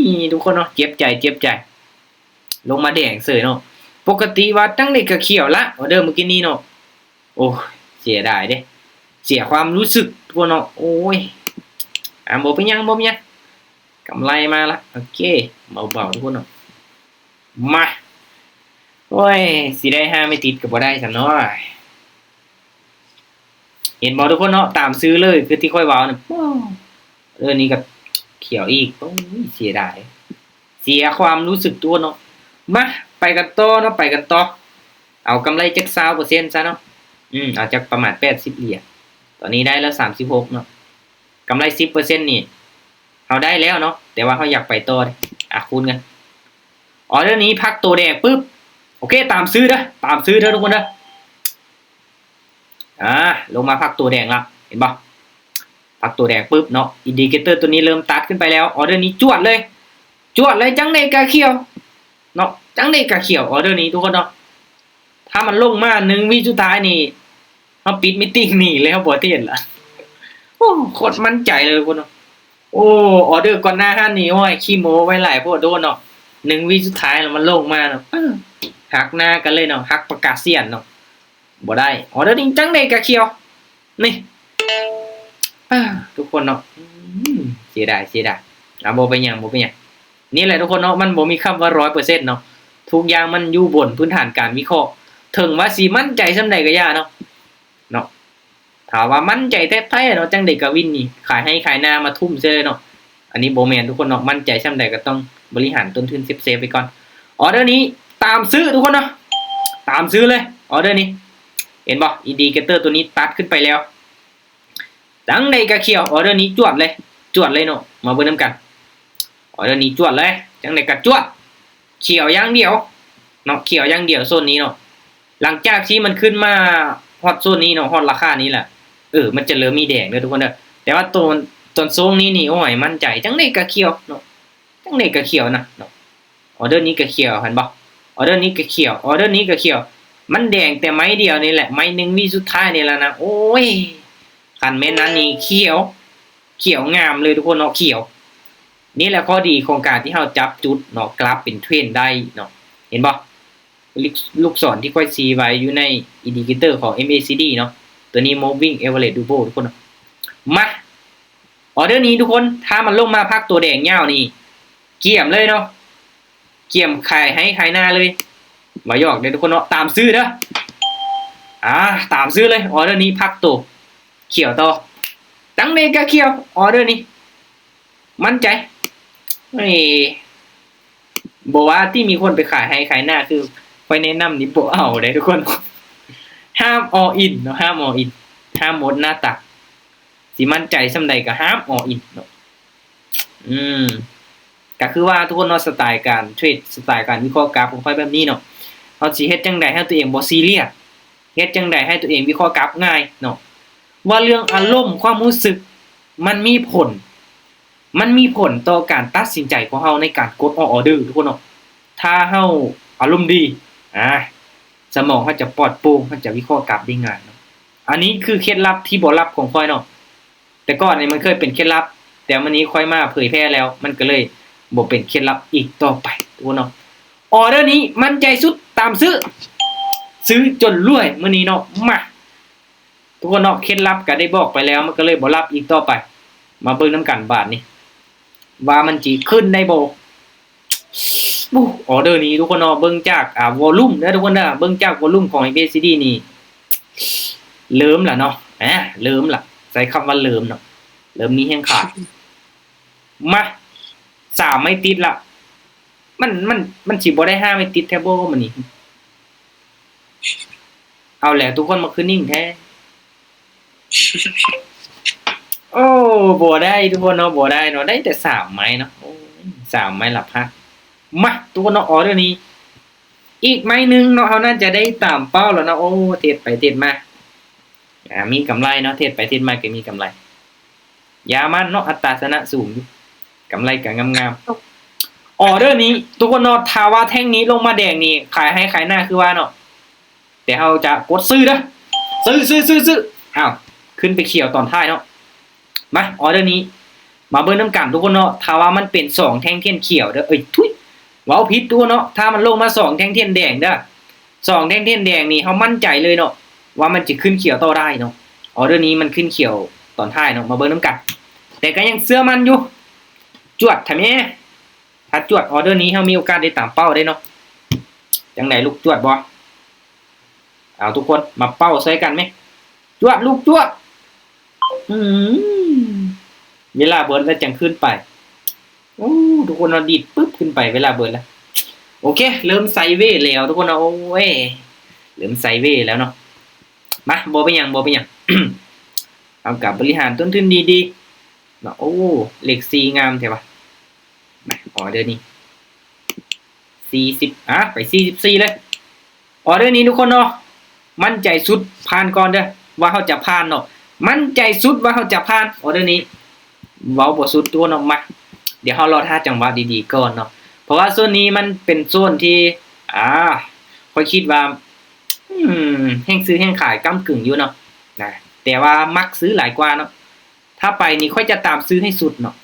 ນີ້ທຸກຄົນເນາະ ເຈັບໃຈ ເຈັບໃຈ ລົງມາແດງເສີຍເນາະ. ປົກກະຕິວ່າຈັ່ງໃດກະຂຽວລະ ອອເດີມື້ກີ້ນີ້ເນາະ. ໂອ້ຍ ເສຍດາຍເດ້ ເສຍຄວາມຮູ້ສຶກທຸກຄົນເນາະ. ໂອ້ຍ ອ່າ ບໍ່ເປັນຫຍັງ ບໍ່ເປັນຫຍັງ ກຳໄລມາລະ. ໂອເຄ ເບົາໆ ທຸກຄົນເນາະ. ມາ ໂອ້ຍ ຊິໄດ້ຫ້າໄມ້ຕິດກໍບໍ່ໄດ້ຊັ້ນເນາະ. ເຫັນບໍ່ທຸກຄົນເນາະ ຕາມຊື່ເລີຍ ຄືທີ່ຂ້ອຍເວົ້ານະ. ໂອ້ ເອີ ນີ້ກໍຂຽວອີກ. ໂອ້ຍ ເສຍດາຍ ເສຍຄວາມຮູ້ສຶກຕົວເນາະ. ມາ ໄປກັນຕໍ່ເນາະ ໄປກັນຕໍ່. ເອົາກຳໄລຈັກຊາວເປີເຊັນຊະເນາະ. ອືມ ເອົາຈັກປະມານແປດສິບຫຼຽນ. ຕອນນີ້ໄດ້ແລ້ວສາມສິບຫົກເນາະ. ກຳໄລສິບເປີເຊັນນີ້ ເຮົາໄດ້ແລ້ວເນາະ ແຕ່ວ່າເຮົາຢາກໄປຕໍ່ເດ້. ອ່ະ ຄູນກັນ. ອອເດີນີ້ພັກໂຕແດງປຶບ ໂອເຄ ຕາມຊື່ເດີ ຕາມຊື່ເດີທຸກຄົນເດີ. ອ່າ ລົງມາພັກໂຕແດງລະ ເຫັນບໍ່? ພັກໂຕແດງປຶບເນາະ ອິນດິເຄເຕີຕົວນີ້ເລີ່ມຕັດຂຶ້ນໄປແລ້ວ. ອອເດີນີ້ຈວດເລີຍ ຈວດເລີຍ ຈັ່ງໃດກະຂຽວເນາະ ຈັ່ງໃດກະຂຽວ. ອອເດີນີ້ທຸກຄົນເນາະ ຖ້າມັນລົງມາໜຶ່ງວິສຸດທ້າຍນີ້ ເຮົາປິດມີດຕິງໜີເລີຍ ເຮົາບໍ່ເທຣດລະ. ໂອ້ ໂຄດໝັ້ນໃຈເລີຍທຸກຄົນເນາະ. ໂອ້ ອອເດີກ່ອນໜ້າຫັ້ນນີ້ ໂອ້ຍ ຂີ້ໂມ້ໄວ້ຫຼາຍໂພດໂດເນາະ. ໜຶ່ງວິສຸດທ້າຍລະມັນລົງມາເນາະ ເອີ ຫັກໜ້າກັນເລີຍເນາະ ຫັກປາກກາສຽນເນາະ. ບໍ່ໄດ້ ອອເດີນີ້ຈັ່ງໃດກະຂຽວ ນີ້ ເອີ ທຸກຄົນເນາະ. ອືມ ເສຍດາຍ ເສຍດາຍ. ອ່າ ບໍ່ເປັນຫຍັງ ບໍ່ເປັນຫຍັງ. ນີ້ແຫຼະທຸກຄົນເນາະ ມັນບໍ່ມີຄຳວ່າຮ້ອຍເປີເຊັນເນາະ ທຸກຢ່າງມັນຢູ່ບົນພື້ນຖານການວິເຄາະ. ເຖິງວ່າຊິໝັ້ນໃຈສ່ຳໃດກໍຢ່າເນາະ ເນາະ ຖ້າວ່າໝັ້ນໃຈແທ້ໆເນາະ ຈັ່ງໃດກະວິນນີ້ ຂາຍໄຮ່ຂາຍນາມາທຸ່ມເສີຍເນາະ. ອັນນີ້ບໍ່ແມ່ນທຸກຄົນເນາະ ໝັ້ນໃຈສ່ຳໃດກໍຕ້ອງບໍລິຫານຕົ້ນທຶນເຊຟໆໄປກ່ອນ. ອອເດີນີ້ຕາມຊື້ທຸກຄົນເນາະ ຕາມຊື້ເລີຍ ອອເດີນີ້. ເຫັນບໍ່? ອິນດິເຄເຕີຕົວນີ້ຕັດຂຶ້ນໄປແລ້ວ ຈັ່ງໃດກະຂຽວ. ອອເດີນີ້ຈວດເລີຍ ຈວດເລີຍເນາະ ມາເບິ່ງນຳກັນ. ອອເດີນີ້ຈວດເລີຍ ຈັ່ງໃດກະຈວດ ຂຽວຢ່າງດຽວເນາະ ຂຽວຢ່າງດຽວໂຊນນີ້ເນາະ. ຫຼັງຈາກທີ່ມັນຂຶ້ນມາຮອດໂຊນນີ້ເນາະ ຮອດລາຄານີ້ລະ ເອີ ມັນຈະເລີ່ມມີແດງເດີທຸກຄົນເດີ. ແຕ່ວ່າໂຕ ຕອນຊ່ວງນີ້ນີ້ ໂອ້ຍ ໝັ້ນໃຈ ຈັ່ງໃດກະຂຽວເນາະ ຈັ່ງໃດກະຂຽວນະເນາະ. ອອເດີນີ້ກະຂຽວ ເຫັນບໍ່? ອອເດີນີ້ກະຂຽວ ອອເດີນີ້ກະຂຽວ. ມັນແດງແຕ່ໄມ້ດຽວນີ້ແຫຼະ ໄມ້ໜຶ່ງວິສຸດທ້າຍນີ້ລະນະ. ໂອ້ຍ ຄັນແມ່ນອັນນີ້ຂຽວ ຂຽວງາມເລີຍທຸກຄົນເນາະ ຂຽວ. ນີ້ແຫຼະຂໍ້ດີຂອງການທີ່ເຮົາຈັບຈຸດເນາະ ກຣາຟເປັນເທຣນໄດ້ເນາະ ເຫັນບໍ່? ລູກ ລູກສອນທີ່ຂ້ອຍຊີ້ໄວ້ຢູ່ໃນອິນດິເຄເຕີຂອງ ເອັມ ເອ ຊີ ດີ ເນາະ ຕົວນີ້ Moving Average Double ທຸກຄົນເນາະ. ມາ ອອເດີນີ້ທຸກຄົນ ຖ້າມັນລົງມາພັກໂຕແດງຍາວນີ້ ກຽມເລີຍເນາະ ກຽມຂາຍໄຮ່ຂາຍນາເລີຍ. ບໍ່ຢອກເດີທຸກຄົນເນາະ ຕາມຊື້ເດີ ອ່າ ຕາມຊື້ເລີຍ. ອອເດີນີ້ພັກໂຕ ຂຽວຕໍ່ ຈັ່ງໃດກະຂຽວ ອອເດີນີ້ ໝັ້ນໃຈ. ເອີ ບໍ່ວ່າທີ່ມີຄົນໄປຂາຍໄຮ່ຂາຍນາ ຄືຂ້ອຍແນະນຳນີ້ ບໍ່ເອົາເດ້ທຸກຄົນ. ຫ້າມ all in ເນາະ ຫ້າມ all in ຫ້າມໝົດໜ້າຕັກ. ຊິໝັ້ນໃຈສ່ຳໃດກະຫ້າມ all in ເນາະ. ອືມ ກະຄືວ່າທຸກຄົນເນາະ ສະໄຕການເທຣດ ສະໄຕການວິເຄາະກາຟຂອງຂ້ອຍແບບນີ້ເນາະ ເຮົາຊິເຮັດຈັ່ງໃດໃຫ້ຕົວເອງບໍ່ຊີຣຽສ ເຮັດຈັ່ງໃດໃຫ້ຕົວເອງວິເຄາະກາຟງ່າຍເນາະ. ວ່າເລື່ອງອາລົມ ຄວາມຮູ້ສຶກ ມັນມີຜົນ ມັນມີຜົນຕໍ່ການຕັດສິນໃຈຂອງເຮົາໃນການກົດອອກອອເດີທຸກຄົນເນາະ. ຖ້າເຮົາອາລົມດີ ອາ ສະໝອງເຮົາຈະປອດໂປ່ງ ເຮົາຈະວິເຄາະກາຟໄດ້ງ່າຍເນາະ. ອັນນີ້ຄືເຄັດລັບທີ່ບໍ່ລັບຂອງຂ້ອຍເນາະ. ແຕ່ກ່ອນນີ້ມັນເຄີຍເປັນເຄັດລັບ ແຕ່ມື້ນີ້ຂ້ອຍມາເຜີຍແຜ່ແລ້ວ ມັນກໍເລີຍບໍ່ເປັນເຄັດລັບອີກຕໍ່ໄປທຸກຄົນເນາະ. ອອເດີນີ້ໝັ້ນໃຈສຸດ ຕາມຊື້ ຊື້ຈົນລວຍມື້ນີ້ເນາະ. ມາ ທຸກຄົນເນາະ ເຄັດລັບກໍໄດ້ບອກໄປແລ້ວ ມັນກໍເລີຍບໍ່ລັບອີກຕໍ່ໄປ. ມາເບິ່ງນຳກັນບາດນີ້ ວ່າມັນຊິຂຶ້ນໄດ້ບໍ່. ໂອ້ ອອເດີນີ້ທຸກຄົນເນາະ ເບິ່ງຈາກ ອ່າ ວໍລຸ່ມເດີທຸກຄົນເດີ ເບິ່ງຈາກວໍລຸ່ມຂອງ ເອັມ ເອ ຊີ ດີ ນີ້ ເລີ່ມລະເນາະ ອ່າ ເລີ່ມລະ ໃຊ້ຄຳວ່າເລີ່ມເນາະ ເລີ່ມມີແຮງຂາຍ. ມາ ສາມໄມ້ຕິດລະ ມັນ ມັນ ມັນຊິບໍ່ໄດ້ຫ້າໄມ້ຕິດແທ້ບໍ່ມື້ນີ້? ເອົາແຫຼະ ທຸກຄົນມາຄືນິ່ງແທ້. ໂອ້ ບໍ່ໄດ້ທຸກຄົນເນາະ ບໍ່ໄດ້ເນາະ ໄດ້ແຕ່ສາມໄມ້ເນາະ. ໂອ້ຍ ສາມໄມ້ລະພາດ. ມາ ທຸກຄົນເນາະ ອອເດີນີ້ ອີກໄມ້ໜຶ່ງເນາະ ເຮົາໜ້າຈະໄດ້ຕາມເປົ້າແລ້ວເນາະ. ໂອ້ ເທຣດໄປເທຣດມາ ອ່າ ມີກຳໄລເນາະ ເທຣດໄປເທຣດມາກໍມີກຳໄລ. ຢ່າໝັ້ນເນາະ ອັດຕາຊະນະສູງຢູ່ ກຳໄລກໍງາມໆ. ອອເດີນີ້ທຸກຄົນເນາະ ຖ້າວ່າແທ່ງນີ້ລົງມາແດງນີ້ ຂາຍໄຮ່ຂາຍນາຄືວ່າເນາະ ແຕ່ເຮົາຈະກົດຊື້ເດີ ຊື້ ຊື້ ຊື້ ຊື້. ອ້າວ ຂຶ້ນໄປຂຽວຕອນທ້າຍເນາະ. ມາ ອອເດີນີ້ ມາເບິ່ງນຳກັນທຸກຄົນເນາະ ຖ້າວ່າມັນເປັນສອງແທ່ງທຽນຂຽວເດີ ເອີຍ ທຸຍ ເວົ້າຜິດທຸກຄົນເນາະ ຖ້າມັນລົງມາສອງແທ່ງທຽນແດງເດີ ສອງແທ່ງທຽນແດງນີ້ ເຮົາໝັ້ນໃຈເລີຍເນາະ ວ່າມັນຈະຂຶ້ນຂຽວຕໍ່ໄດ້ເນາະ ອໍເດີນີ້ມັນຂຶ້ນຂຽວຕອນທ້າຍເນາະ ມາເບິ່ງນຳກັນ ແຕ່ກໍຍັງເຊື່ອໝັ້ນຢູ່ ຈວດແທ້ແມ້ ຖ້າຈວດອໍເດີນີ້ ເຮົາມີໂອກາດໄດ້ຕາມເປົ້າເດ້ເນາະ ຈັ່ງໃດລູກ ຈວດບໍ່? ເອົາ ທຸກຄົນມາເປົ້າໃສ່ກັນແມ້ ຈວດລູກ ຈວດ ອືມ ເວລາເບິດແລ້ວຈັ່ງຂຶ້ນໄປ ໂອ້ ທຸກຄົນເນາະ ດີດປຶບຂຶ້ນໄປ ເວລາເບິດແລ້ວ ໂອເຄ ເລີ່ມໄຊເວແລ້ວທຸກຄົນເນາະ ໂອ້ຍ ເລີ່ມໄຊເວແລ້ວເນາະ ມາ ບໍ່ເປັນຫຍັງ ບໍ່ເປັນຫຍັງ ເຮົາກໍບໍລິຫານຕົ້ນທຶນດີໆ ເນາະ ໂອ້ ເລກສີ່ງາມແທ້ວະ ມາ ອໍເດີນີ້ ສີ່ສິບ ອ່າ ໄປສີ່ສິບສີ່ເລີຍ ອໍເດີນີ້ທຸກຄົນເນາະ ໝັ້ນໃຈສຸດ ຜ່ານກ່ອນເດີ ວ່າເຮົາຈະຜ່ານເນາະ ໝັ້ນໃຈສຸດວ່າເຮົາຈະຜ່ານ ອໍເດີນີ້ ເວົ້າບໍ່ສຸດຕົວເນາະ ມາ ດຽວເຮົາລໍຖ້າຈັງຫວະດີໆກ່ອນເນາະ ເພາະວ່າໂຊນນີ້ມັນເປັນໂຊນທີ່ ອ່າ ຂ້ອຍຄິດວ່າ ອືມ ແຮງຊື້ແຮງຂາຍກ້ຳກຶ່ງຢູ່ເນາະ ນະ ແຕ່ວ່າມັກຊື້ຫຼາຍກວ່າເນາະ ຖ້າໄປນີ້ຂ້ອຍຈະຕາມຊື້ໃຫ້ສຸດເນາະ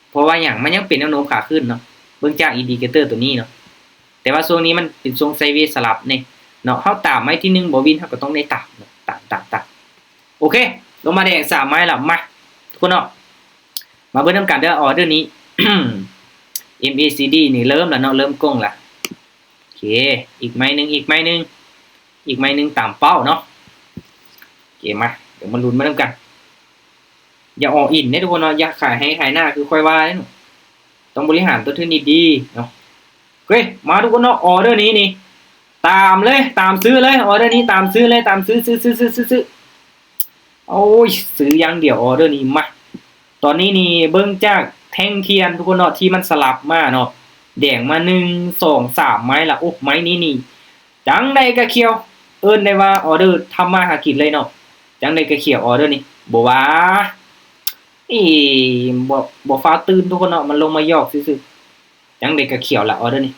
ເພາະວ່າຫຍັງ ມັນຍັງເປັນແນວໂນ້ມຂາຂຶ້ນເນາະ ເບິ່ງຈາກອິນດິເຄເຕີຕົວນີ້ເນາະ ແຕ່ວ່າຊ່ວງນີ້ມັນເປັນຊ່ວງໄຊເວສະຫຼັບນີ້ເນາະ ເຮົາຕາມໄມ້ທີໜຶ່ງບໍ່ວິນ ເຮົາກໍຕ້ອງໄດ້ຕາມເນາະ ຕາມ ຕາມ ຕາມ ໂອເຄ ລົງມາແດງສາມໄມ້ລະ ມາ ທຸກຄົນເນາະ ມາເບິ່ງນຳກັນເດີ ອໍເດີນີ້ ເອັມ ເອ ຊີ ດີ ນີ້ເລີ່ມລະເນາະ ເລີ່ມກົງລະ ໂອເຄ ອີກໄມ້ໜຶ່ງ ອີກໄມ້ໜຶ່ງ ອີກໄມ້ໜຶ່ງຕາມເປົ້າເນາະ ໂອເຄ ມາ ດຽວມາລຸ້ນມານຳກັນ ຢ່າ all in ເດ້ທຸກຄົນເນາະ ຢ່າຂາຍໃຫ້ຂາຍໜ້າຄືຂ້ອຍວ່າເດ້ເນາະ ຕ້ອງບໍລິຫານຕົ້ນທຶນດີໆເນາະ ໂອເຄ ມາທຸກຄົນເນາະ ອໍເດີນີ້ນີ້ ຕາມເລີຍ ຕາມຊື້ເລີຍ ອໍເດີນີ້ຕາມຊື້ເລີຍ ຕາມຊື້ ຊື້ ຊື້ ຊື້ ຊື້ ຊື້ ໂອ້ຍ ຊື້ຢ່າງດຽວ ອໍເດີນີ້ ມາ ຕອນນີ້ນີ້ເບິ່ງຈາກແທ່ງທຽນທຸກຄົນເນາະ ທີ່ມັນສະຫຼັບມາເນາະ ແດງມາ ໜຶ່ງ ສອງ ສາມ ໄມ້ລະ ໂອ້ ໄມ້ນີ້ນີ້ ຈັ່ງໃດກໍຂຽວ ເອີ້ນໄດ້ວ່າອໍເດີທຳມາຫາກິນເລີຍເນາະ ຈັ່ງໃດກໍຂຽວ ອໍເດີນີ້ ບໍ່ວ່າ ອີ ບໍ່ ບໍ່ຟ້າວຕື່ນທຸກຄົນເນາະ ມັນລົງມາຢອກຊື່ໆ ຈັ່ງໃດກໍຂຽວລະ ອໍເດີນີ້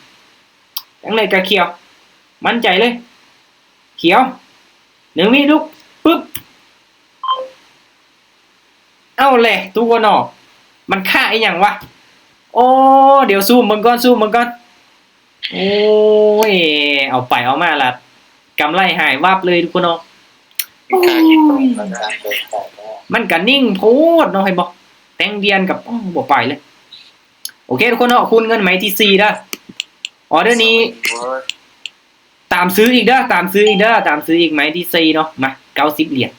ຈັ່ງໃດກໍຂຽວ ໝັ້ນໃຈເລີຍ ຂຽວ ໜຶ່ງວິ ລຸກ ປຶບ ເອົາແຫຼະ ທຸກຄົນເນາະ ມັນຄ່າອີ່ຫຍັງວະ ໂອ້ ດຽວຊູມເບິ່ງກ່ອນ ຊູມເບິ່ງກ່ອນ ໂອ້ຍ ເອົາໄປເອົາມາລະ ກຳໄລຫາຍວັບເລີຍທຸກຄົນເນາະ ມັນກະນິ່ງໂພດເນາະ ເຫັນບໍ່ ແຕ່ງວຽນກັບ ໂອ້ ບໍ່ໄປເລີຍ ໂອເຄທຸກຄົນເນາະ ຄູນເງິນໄມ້ທີສີ່ເດີ ອໍເດີນີ້ ຕາມຊື້ອີກເດີ ຕາມຊື້ອີກເດີ ຕາມຊື້ອີກໄມ້ທີສີ່ເນາະ ມາ ເກົ້າສິບຫຼຽນ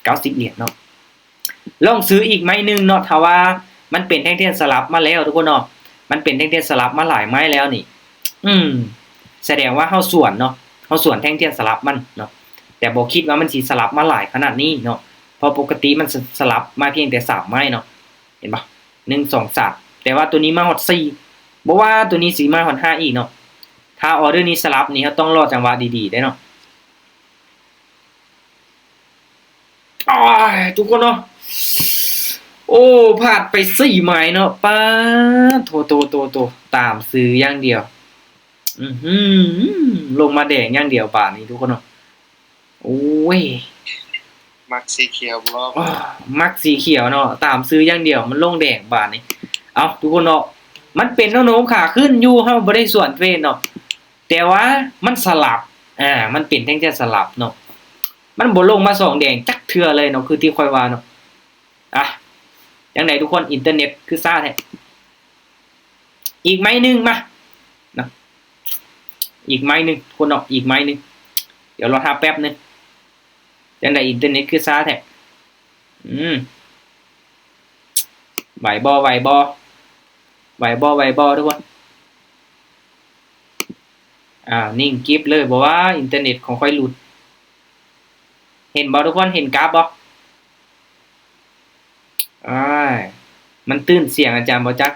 ເກົ້າສິບຫຼຽນເນາະ ລອງຊື້ອີກໄມ້ໜຶ່ງເນາະ ຖ້າວ່າມັນເປັນແທ່ງທຽນສະຫຼັບມາແລ້ວທຸກຄົນເນາະ ມັນເປັນແທ່ງທຽນສະຫຼັບມາຫຼາຍໄມ້ແລ້ວນີ້ ອືມ ສະແດງວ່າເຮົາສວນເນາະ ເຮົາສວນແທ່ງທຽນສະຫຼັບມັນເນາະ ແຕ່ບໍ່ຄິດວ່າມັນຊິສະຫຼັບມາຫຼາຍຂະໜາດນີ້ເນາະ ເພາະປົກກະຕິມັນສະ ສະຫຼັບມາພຽງແຕ່ສາມໄມ້ເນາະ ເຫັນບໍ່ ໜຶ່ງ ສອງ ສາມ ແຕ່ວ່າໂຕນີ້ມາຮອດສີ່ ບໍ່ວ່າໂຕນີ້ຊິມາຮອດຫ້າອີກເນາະ ຖ້າອໍເດີນີ້ສະຫຼັບນີ້ ເຮົາຕ້ອງລໍຈັງຫວະດີໆເດ້ເນາະ ໂອ້ຍ ທຸກຄົນເນາະ ໂອ້ ພາດໄປສີ່ໄມ້ເນາະ ປາດ ໂຖໆໆໆ ຕາມຊື້ຢ່າງດຽວ ອືຫື ລົງມາແດງຢ່າງດຽວບາດນີ້ທຸກຄົນເນາະ ໂອ້ຍ ມັກສີຂຽວບໍ່? ມັກສີຂຽວເນາະ ຕາມຊື້ຢ່າງດຽວ ມັນລົງແດງບາດນີ້ ເອົ້າ ທຸກຄົນເນາະ ມັນເປັນແນວໂນ້ມຂາຂຶ້ນຢູ່ ເຮົາບໍ່ໄດ້ສວນເທຣນເນາະ ແຕ່ວ່າມັນສະຫຼັບ ອ່າ ມັນເປັນແທ່ງທຽນສະຫຼັບເນາະ ມັນບໍ່ລົງມາສອງແດງຈັກເທື່ອເລີຍເນາະ ຄືທີ່ຂ້ອຍວ່າເນາະ ອ່ະ ຈັ່ງໃດທຸກຄົນ ອິນເຕີເນັດຄືຊ້າແທ້ ອີກໄມ້ໜຶ່ງ ມາເນາະ ອີກໄມ້ໜຶ່ງ ທຸກຄົນເນາະ ອີກໄມ້ໜຶ່ງ ດຽວລໍຖ້າແປັບໜຶ່ງ ຈັ່ງໃດອິນເຕີເນັດຄືຊ້າແທ້ ອືມ ໄຫວບໍ່ ໄຫວບໍ່ ໄຫວບໍ່ ໄຫວບໍ່ ທຸກຄົນ ອ້າວ ນິ່ງກິບເລີຍ ບໍ່ວ່າອິນເຕີເນັດຂອງຂ້ອຍຫຼຸດ ເຫັນບໍ່ທຸກຄົນ ເຫັນກາບບໍ່? ອ້າຍ ມັນຕື່ນສຽງອາຈານບໍ່ຈັກ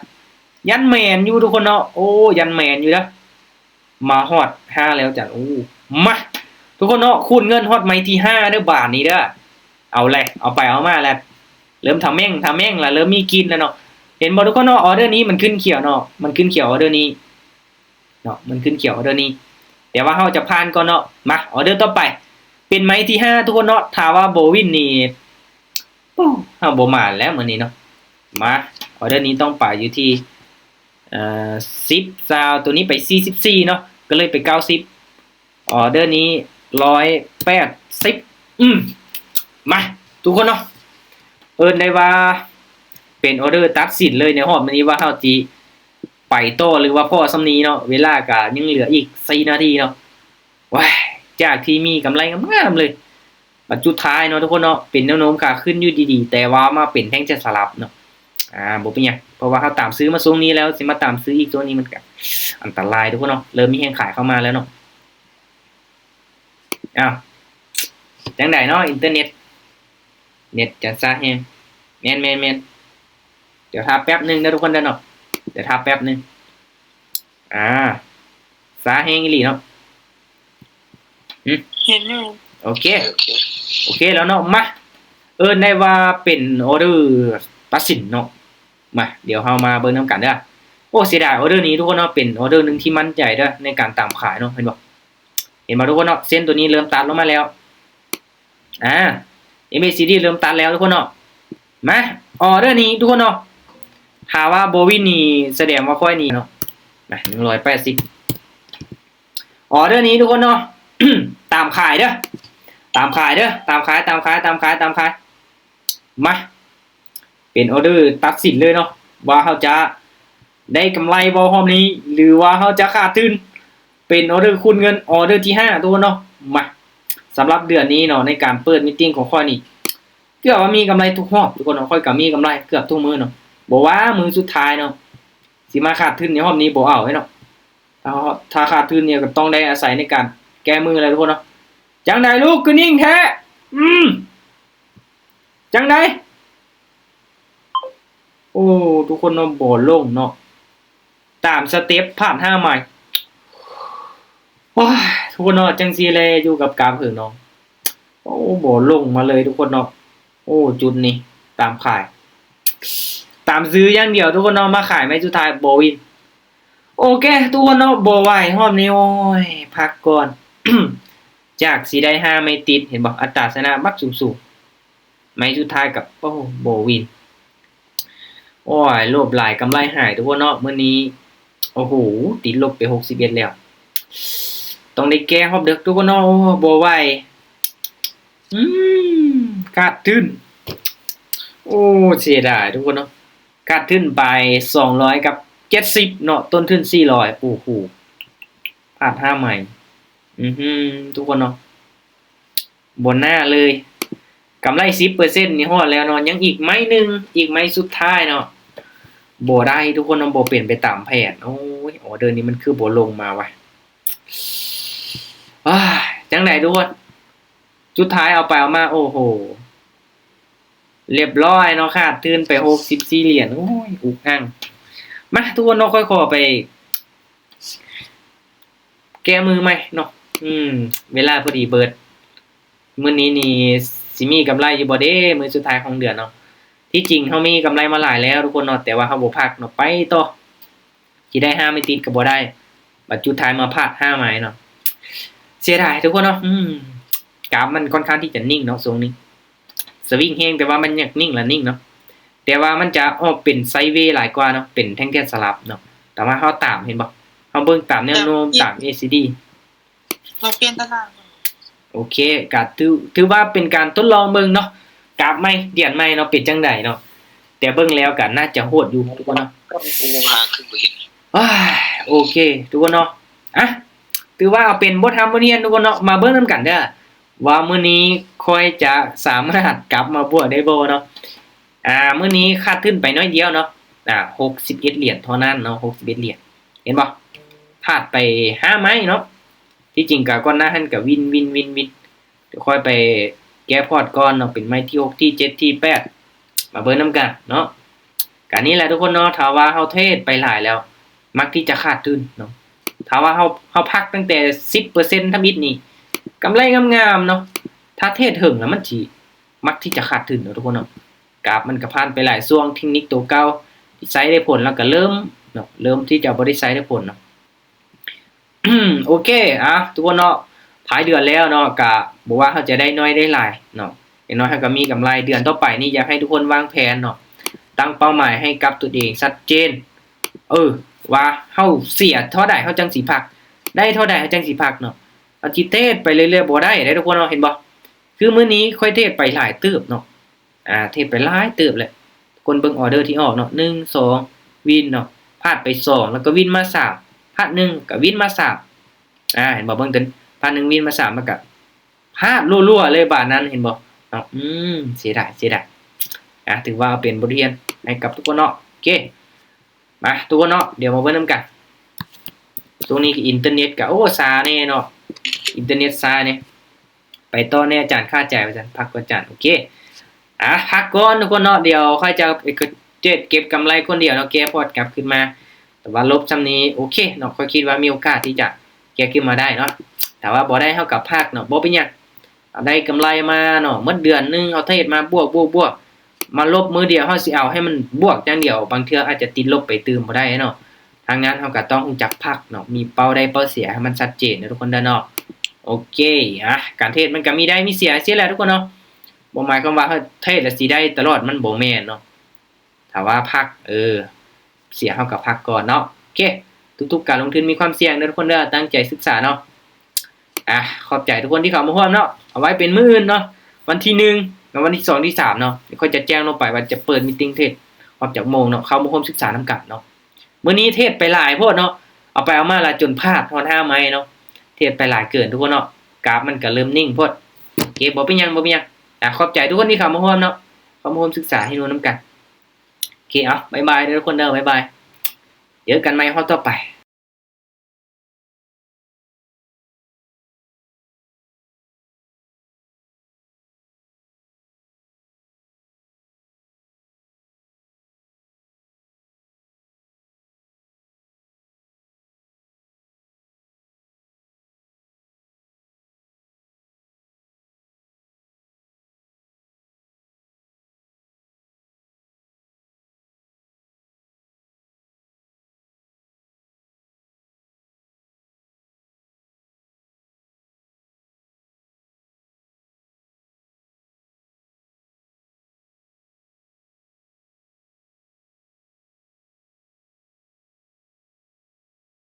ຢ້ານແມ່ນຢູ່ທຸກຄົນເນາະ ໂອ້ ຢ້ານແມ່ນຢູ່ເດີ ມາຮອດຫ້າແລ້ວອາຈານ ໂອ້ ມາ ທຸກຄົນເນາະ ຄູນເງິນຮອດໄມ້ທີຫ້າເດີ ບາດນີ້ເດີ ເອົາແຫຼະ ເອົາໄປເອົາມາແຫຼະ ເລີ່ມທຳແມ່ງ ທຳແມ່ງລະ ເລີ່ມມີກິ່ນລະເນາະ ເຫັນບໍ່ທຸກຄົນເນາະ ອໍເດີນີ້ມັນຂຶ້ນຂຽວເນາະ ມັນຂຶ້ນຂຽວອໍເດີນີ້ ເນາະ ມັນຂຶ້ນຂຽວອໍເດີນີ້ ແຕ່ວ່າເຮົາຈະຜ່ານກ່ອນເນາະ ມາ ອໍເດີຕໍ່ໄປ ເປັນໄມ້ທີຫ້າທຸກຄົນເນາະ ຖ້າວ່າບໍ່ວິນນີ້ ໂອ້ ເຮົາບໍ່ໝານແລ້ວມື້ນີ້ເນາະ ມາ ອໍເດີນີ້ຕ້ອງໄປຢູ່ທີ່ ເອີ ສິບ ຊາວ ໂຕນີ້ໄປສີ່ສິບສີ່ເນາະ ກໍເລີຍໄປເກົ້າສິບ ອໍເດີນີ້ຮ້ອຍແປດສິບ ອືມ ມາ ທຸກຄົນເນາະ ເອີ້ນໄດ້ວ່າເປັນອໍເດີຕັດສິນເລີຍໃນຮອບມື້ນີ້ວ່າເຮົາຊິໄປຕໍ່ ຫຼືວ່າພໍສ່ຳນີ້ເນາະ ເວລາກໍຍັງເຫຼືອອີກສີ່ນາທີເນາະ ວ້າຍ ຈາກທີ່ມີກຳໄລງາມໆເລີຍ ບັດສຸດທ້າຍເນາະທຸກຄົນເນາະ ເປັນແນວໂນ້ມຂາຂຶ້ນຢູ່ດີໆ ແຕ່ວ່າມາເປັນແທ່ງເທສສະຫຼັບເນາະ ອ່າ ບໍ່ເປັນຫຍັງ ເພາະວ່າເຮົາຕາມຊື້ມາຊ່ວງນີ້ແລ້ວ ຊິມາຕາມຊື້ອີກຊ່ວງນີ້ມັນກະອັນຕະລາຍທຸກຄົນເນາະ ເລີ່ມມີແຮງຂາຍເຂົ້າມາແລ້ວເນາະ ອ້າວ ຈັ່ງໃດເນາະ ອິນເຕີເນັດ ເນັດຈັ່ງຊ້າແຮງ ແມ່ນໆໆ ດຽວຖ້າແປັບໜຶ່ງເດີທຸກຄົນເດີເນາະ ດຽວຖ້າແປັບໜຶ່ງ ອ່າ ຊ້າແຮງອີ່ຫຼີເນາະ ຫຶ ເຫັນຢູ່ ໂອເຄ ໂອເຄ ໂອເຄແລ້ວເນາະ ມາ ເອີ້ນໄດ້ວ່າເປັນອໍເດີຕັດສິນເນາະ ມາ ດຽວເຮົາມາເບິ່ງນຳກັນເດີ ໂອ້ ເສຍດາຍອໍເດີນີ້ທຸກຄົນເນາະ ເປັນອໍເດີໜຶ່ງທີ່ໝັ້ນໃຈເດີ ໃນການຕາມຂາຍເນາະ ເຫັນບໍ່ ເຫັນບໍ່ທຸກຄົນເນາະ ເສັ້ນໂຕນີ້ເລີ່ມຕັດລົງມາແລ້ວ ອ່າ ເອັມເອຊີດີ ເລີ່ມຕັດແລ້ວທຸກຄົນເນາະ ມາ ອໍເດີນີ້ທຸກຄົນເນາະ ຖ້າວ່າບໍ່ວິນນີ້ສະແດງວ່າຂ້ອຍນີ້ເນາະ ມາ ໜຶ່ງຮ້ອຍແປດສິບ ອໍເດີນີ້ທຸກຄົນເນາະ ຕາມຂາຍເດີ ຕາມຂາຍເດີ ຕາມຂາຍ ຕາມຂາຍ ຕາມຂາຍ ຕາມຂາຍ ມາ ເປັນອໍເດີຕັດສິນເລີຍເນາະ ວ່າເຮົາຈະໄດ້ກຳໄລບໍ່ຮອບນີ້ ຫຼືວ່າເຮົາຈະຂາດທຶນ ເປັນອໍເດີຄູນເງິນ ອໍເດີທີຫ້າ ທຸກຄົນເນາະ ມາ ສຳລັບເດືອນນີ້ເນາະ ໃນການເປີດມີດຕິ້ງຂອງຂ້ອຍນີ້ ເກືອບວ່າມີກຳໄລທຸກຮອບທຸກຄົນເນາະ ຂ້ອຍກໍມີກຳໄລເກືອບທຸກມື້ເນາະ ບໍ່ວ່າມື້ສຸດທ້າຍເນາະ ຊິມາຂາດທຶນໃນຮອບນີ້ບໍ່ເອົາເດ້ເນາະ ຖ້າ ຖ້າຂາດທຶນນີ້ກໍຕ້ອງໄດ້ອາໄສໃນການແກ້ມືແລ້ວທຸກຄົນເນາະ ຈັ່ງໃດລູກ ຄືນິ່ງແທ້ ອືມ ຈັ່ງໃດ ໂອ້ ທຸກຄົນເນາະ ບໍ່ລົງເນາະ ຕາມສະເຕັບ ພາດຫ້າໄມ້ ໂອ້ຍ ທຸກຄົນເນາະ ຈັ່ງຊີ້ແຫຼະ ຢູ່ກັບກາບເຫິງເນາະ ໂອ້ ບໍ່ລົງມາເລີຍທຸກຄົນເນາະ ໂອ້ ຈຸດນີ້ ຕາມຂາຍ ຕາມຊື້ຢ່າງດຽວທຸກຄົນເນາະ ມາຂາຍໄມ້ສຸດທ້າຍ ບໍ່ວິນ ໂອເຄ ທຸກຄົນເນາະ ບໍ່ໄຫວຮອບນີ້ ໂອ້ຍ ພັກກ່ອນ ຈາກຊິໄດ້ຫ້າໄມ້ຕິດ ເຫັນບໍ່ ອັດຕາຊະນະມັກສູງໆ ໄມ້ສຸດທ້າຍກັບ ໂອ້ ບໍ່ວິນ ໂອ້ຍ ໂລບຫຼາຍກຳໄລຫາຍທຸກຄົນເນາະ ມື້ນີ້ ໂອ້ໂຫ ຕິດລົບໄປຫົກສິບເອັດແລ້ວ ຕ້ອງໄດ້ແກ້ຮອບເດິກທຸກຄົນເນາະ ໂອ້ ບໍ່ໄຫວ ອືມ ຂາດທຶນ ໂອ້ ເສຍດາຍທຸກຄົນເນາະ ຂາດທຶນໄປສອງຮ້ອຍກັບເຈັດສິບເນາະ ຕົ້ນທຶນສີ່ຮ້ອຍ ໂອ້ໂຫ ພາດຫ້າໄມ້ ອືຫື ທຸກຄົນເນາະ ບໍ່ໜ້າເລີຍ ກຳໄລສິບເປີເຊັນນີ້ຮອດແລ້ວເນາະ ຍັງອີກໄມ້ໜຶ່ງ ອີກໄມ້ສຸດທ້າຍເນາະ ບໍ່ໄດ້ທຸກຄົນເນາະ ບໍ່ເປັນໄປຕາມແຜນ ໂອ້ຍ ອໍເດີນີ້ມັນຄືບໍ່ລົງມາວະ ອ້າຍ ຈັ່ງໃດທຸກຄົນ ສຸດທ້າຍເອົາໄປເອົາມາ ໂອ້ໂຫ ລຽບຮ້ອຍເນາະ ຂາດທຶນໄປຫົກສິບສີ່ຫຼຽນ ໂອ້ຍ ອຸກອັ່ງ ມາ ທຸກຄົນເນາະ ຂ້ອຍຂໍໄປແກ້ມືໃໝ່ເນາະ ອືມ ເວລາພໍດີເບີດ ມື້ນີ້ນີ້ຊິມີກຳໄລຢູ່ບໍ່ເດ້ ມື້ສຸດທ້າຍຂອງເດືອນເນາະ ທີ່ຈິງເຮົາມີກຳໄລມາຫຼາຍແລ້ວທຸກຄົນເນາະ ແຕ່ວ່າເຮົາບໍ່ພັກເນາະ ໄປຕໍ່ ຊິໄດ້ຫ້າໄມ້ຕິດກໍບໍ່ໄດ້ ບັດສຸດທ້າຍມາພາດຫ້າໄມ້ເນາະ ເສຍດາຍທຸກຄົນເນາະ ອືມ ກາບມັນຄ່ອນຂ້າງທີ່ຈະນິ່ງເນາະ ຊ່ວງນີ້ ສະວິງແຮງ ແຕ່ວ່າມັນຢາກນິ່ງລະນິ່ງເນາະ ແຕ່ວ່າມັນຈະອອກເປັນໄຊເວຫຼາຍກວ່າເນາະ ເປັນແທ່ງທຽນສະຫຼັບເນາະ ແຕ່ວ່າເຮົາຕາມ ເຫັນບໍ່ ເຮົາເບິ່ງຕາມແນວໂນ້ມຕາມເອຊີດີ ເຮົາປ່ຽນຕະຫຼາດ ໂອເຄ ກະຖື ຖືວ່າເປັນການທົດລອງເບິ່ງເນາະ ກາບໃໝ່ ດຽນໃໝ່ເນາະ ເປັນຈັ່ງໃດເນາະ ແຕ່ເບິ່ງແລ້ວກະໜ້າຈະໂຫດຢູ່ທຸກຄົນເນາະ ໂອ້ຍ ໂອເຄ ທຸກຄົນເນາະ ອ່ະ ຖືວ່າເອົາເປັນບົດຮຽນ ບົດຮຽນທຸກຄົນເນາະ ມາເບິ່ງນຳກັນເດີ້ ວ່າມື້ນີ້ຂ້ອຍຈະສາມາດກັບມາບວກໄດ້ບໍ່ເນາະ ອ່າ ມື້ນີ້ຂາດທຶນໄປໜ້ອຍດຽວເນາະ ອ່າ ຫົກສິບເອັດຫຼຽນເທົ່ານັ້ນເນາະ ຫົກສິບເອັດຫຼຽນ ເຫັນບໍ່ ພາດໄປຫ້າໄມ້ເນາະ ທີ່ຈິງກະກ່ອນໜ້າຫັ້ນກະວິນ ວິນ ວິນ ວິນ ດຽວຂ້ອຍໄປແກ້ພອດກ່ອນເນາະ ເປັນໄມ້ທີຫົກ ທີເຈັດ ທີແປດ ມາເບິ່ງນຳກັນເນາະ ກະນີ້ແຫຼະທຸກຄົນເນາະ ຖ້າວ່າເຮົາເທຣດໄປຫຼາຍແລ້ວ ມັກທີ່ຈະຂາດທຶນເນາະ ຖ້າວ່າເຮົາ ເຮົາພັກຕັ້ງແຕ່ສິບເປີເຊັນທຳອິດນີ້ ກຳໄລງາມໆເນາະ ຖ້າເທຣດເຖິງແລ້ວມັນຊິມັກທີ່ຈະຂາດທຶນເນາະທຸກຄົນເນາະ ກາບມັນກະຜ່ານໄປຫຼາຍຊ່ວງ ເທັກນິກໂຕເກົ່າທີ່ໃຊ້ໄດ້ຜົນແລ້ວກະເລີ່ມເນາະ ເລີ່ມທີ່ຈະບໍ່ໄດ້ໃຊ້ໄດ້ຜົນເນາະ ໂອເຄ ອ່ະ ທຸກຄົນເນາະ ທ້າຍເດືອນແລ້ວເນາະ ກະບໍ່ວ່າເຮົາຈະໄດ້ໜ້ອຍໄດ້ຫຼາຍເນາະ ຢ່າງໜ້ອຍເຮົາກະມີກຳໄລ ເດືອນຕໍ່ໄປນີ້ຢາກໃຫ້ທຸກຄົນວາງແຜນເນາະ ຕັ້ງເປົ້າໝາຍໃຫ້ກັບຕົນເອງຊັດເຈນ ເອີ ວ່າເຮົາເສຍເທົ່າໃດເຮົາຈັ່ງຊິພັກ ໄດ້ເທົ່າໃດເຮົາຈັ່ງຊິພັກເນາະ. ເຮົາຊິເທຣດໄປເລື້ອຍໆບໍ່ໄດ້ເດ້ທຸກຄົນເນາະ ເຫັນບໍ່? ຄືມື້ນີ້ຂ້ອຍເທຣດໄປຫຼາຍເຕີບເນາະ ອ່າ ເທຣດໄປຫຼາຍເຕີບແຫຼະ. ທຸກຄົນເບິ່ງອໍເດີທີ່ອອກເນາະ ໜຶ່ງ ສອງ ວິນເນາະ ພາດໄປສອງ ແລ້ວກໍວິນມາສາມ ພາດໜຶ່ງກໍວິນມາສາມ ອ່າ ເຫັນບໍ່? ເບິ່ງຕົວ ພາດໜຶ່ງວິນມາສາມ ແລ້ວກໍພາດລົວໆເລີຍບາດນັ້ນ ເຫັນບໍ່ເນາະ? ອືມ ເສຍດາຍ ເສຍດາຍ. ອ່າ ຖືວ່າເອົາເປັນບົດຮຽນໃຫ້ກັບທຸກຄົນເນາະ. ໂອເຄ ມາທຸກຄົນເນາະ ດຽວມາເບິ່ງນຳກັນ. ຊ່ວງນີ້ກະອິນເຕີເນັດກະ ໂອ້ ຊ້າແນ່ເນາະ ອິນເຕີເນັດຊ້າແນ່. ໄປຕໍ່ແນ່ອາຈານ ຄາໃຈວ່າຊັ້ນ ພັກກ່ອນອາຈານ. ໂອເຄ ອ່າ ພັກກ່ອນທຸກຄົນເນາະ ດຽວຂ້ອຍຈະເກັບ ເກັບກຳໄລຄົນດຽວເນາະ ແກ້ພອດກັບຄືນມາ. ແຕ່ວ່າລົບຊ່ຳນີ້ໂອເຄເນາະ ຂ້ອຍຄິດວ່າມີໂອກາດທີ່ຈະແກ້ຄືນມາໄດ້ເນາະ. ຖ້າວ່າບໍ່ໄດ້ເຮົາກະພັກເນາະ ບໍ່ເປັນຫຍັງ. ເຮົາໄດ້ກຳໄລມາເນາະ ໝົດເດືອນໜຶ່ງເຮົາເທຣດມາບວກໆໆ ມາລົບມື້ດຽວ ເຮົາຊິເອົາໃຫ້ມັນບວກຢ່າງດຽວ ບາງເທື່ອອາດຈະຕິດລົບໄປຕື່ມບໍ່ໄດ້ເນາະ. ທາງນັ້ນເຮົາກະຕ້ອງຮູ້ຈັກພັກເນາະ ມີເປົ້າໄດ້ເປົ້າເສຍໃຫ້ມັນຊັດເຈນເນາະທຸກຄົນເດີເນາະ. ໂອເຄ ອ່າ ການເທຣດມັນກະມີໄດ້ມີເສຍຊີ້ແຫຼະທຸກຄົນເນາະ. ບໍ່ໝາຍຄວາມວ່າເຮົາເທຣດແລ້ວຊິໄດ້ຕະຫຼອດ ມັນບໍ່ແມ່ນເນາະ. ຖ້າວ່າພັກ ເອີ ເສຍເຮົາກະພັກກ່ອນເນາະ. ໂອເຄ ທຸກໆການລົງທຶນມີຄວາມສ່ຽງເດີທຸກຄົນເດີ ຕັ້ງໃຈສຶກສາເນາະ. ອ່າ ຂອບໃຈທຸກຄົນທີ່ເຂົ້າມາຮ່ວມເນາະ. ເອົາໄວ້ເປັນມື້ອື່ນເນາະ ວັນທີໜຶ່ງ ແລະ ວັນທີສອງ ທີສາມເນາະ ດຽວຂ້ອຍຈະແຈ້ງລົງໄປວ່າຈະເປີດມີຕິງເທຣດຮອບຈັກໂມງເນາະ ເຂົ້າມາຮ່ວມສຶກສານຳກັນເນາະ. ມື້ນີ້ເທຣດໄປຫຼາຍໂພດເນາະ ເອົາໄປເອົາມາລະຈົນພາດຮອດຫ້າໄມ້ເນາະ. ເທຣດໄປຫຼາຍເກີນທຸກຄົນເນາະ ກາບມັນກະເລີ່ມນິ່ງໂພດ. ໂອເຄ ບໍ່ເປັນຫຍັງ ບໍ່ເປັນຫຍັງ. ອ່າ ຂອບໃຈທຸກຄົນທີ່ເຂົ້າມາຮ່ວມເນາະ ເຂົ້າມາຮ່ວມສຶກສາຮຽນຮູ້ນຳກັນ. ໂອເຄ ເອົາ ບາຍບາຍເດີທຸກຄົນເດີ ບາຍບາຍ ເຈີກັນໃໝ່ຮອບຕໍ່ໄປ.